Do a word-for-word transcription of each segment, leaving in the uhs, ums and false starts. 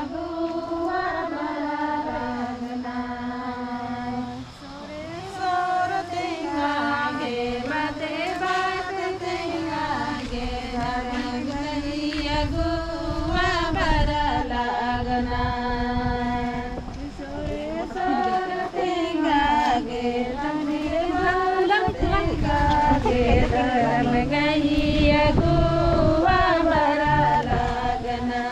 अगुआ बरआ लगनर। सोरे सोर तेंगा गे बाते बात तेंगा गे धरम गही अगुआ बरआ लगनर। सोरे सोर तेंगा गे बाते बात तेंगा गे धरम गही अगुआ बरआ लगनर।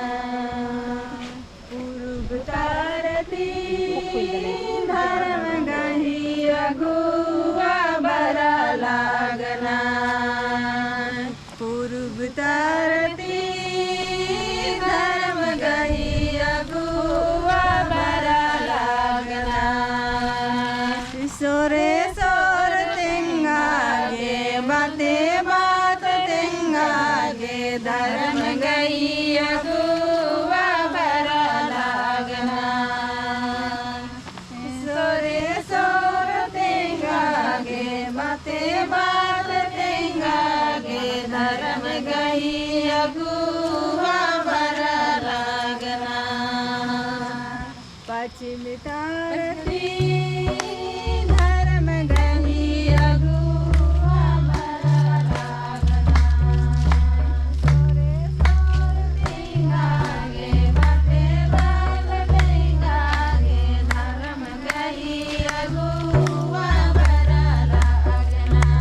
पूरुब तरती धरम गही अगुआ बरआ लगनर। पूरुब तरती धरम गही अगुआ बरआ लगनर। सोरे सोर तेंगा गे बाते बात तेंगा गे धरम गही अगुआ बरआ लगनर। सोरे सोर तेंगा गे बाते बात तेंगा गे धरम गही अगुआ बरआ लगनर। पश्चिम तरती धरम गही अगुआ बरआ लगनर। सोरे सोर तेंगा गे बाते बात तेंगा गे धरम गही अगुआ बरआ लगनर।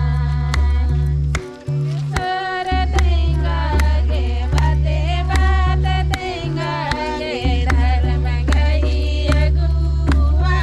सोर तेंगा गे बाते बात तेंगा गे धरम गही अगुआ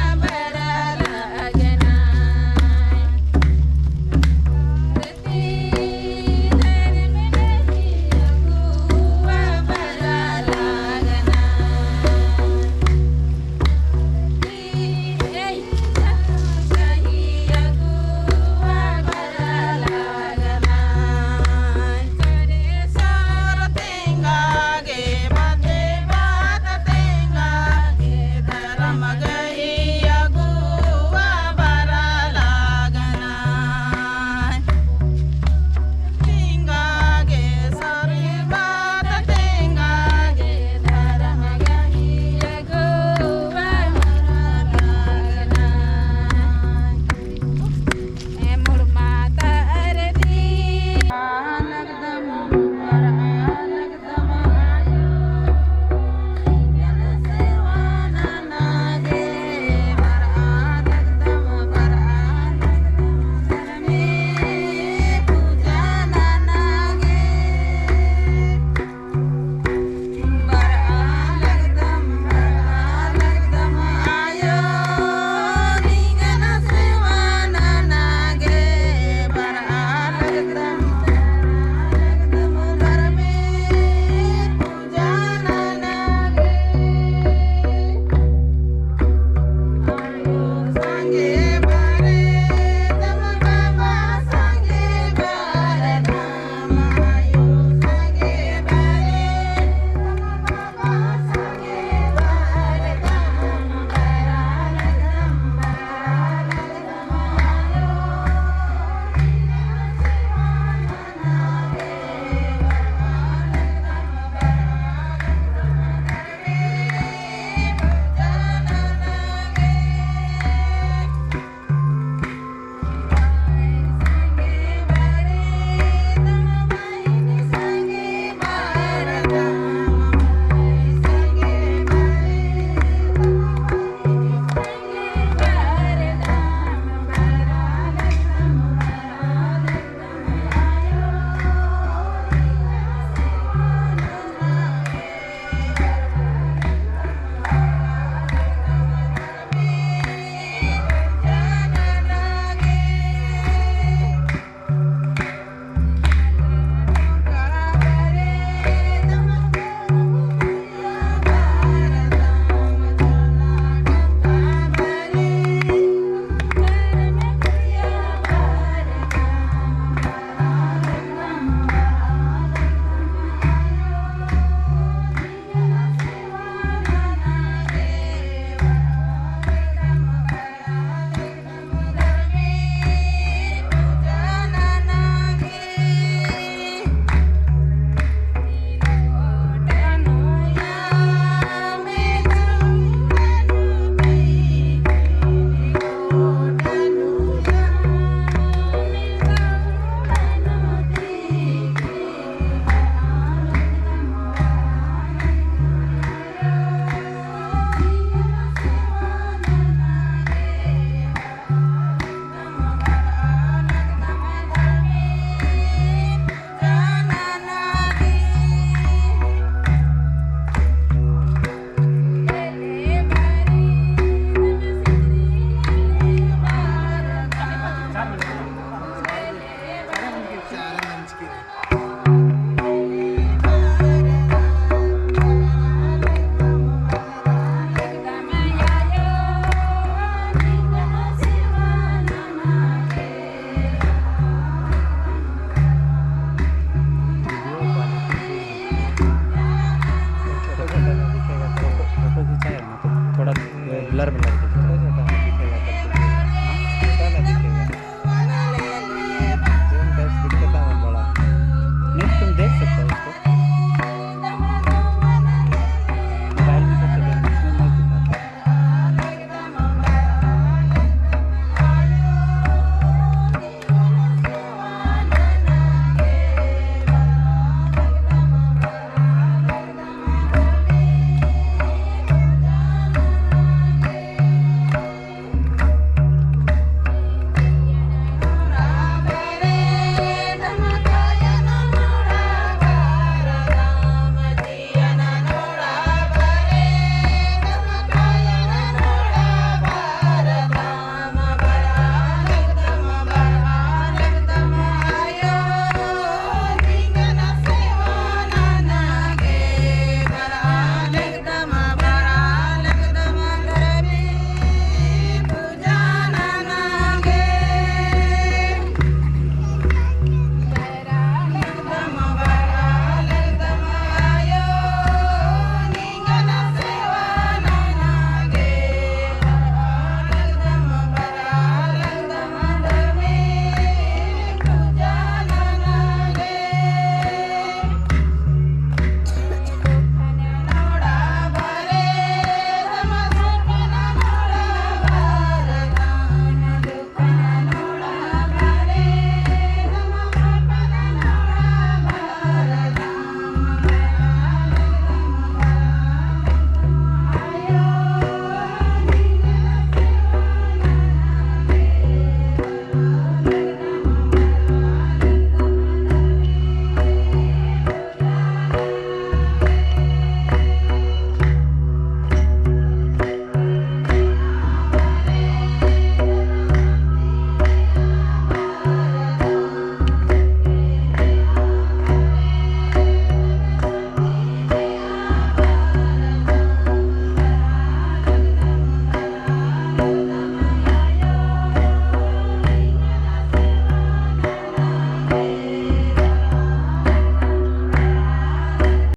लर बलर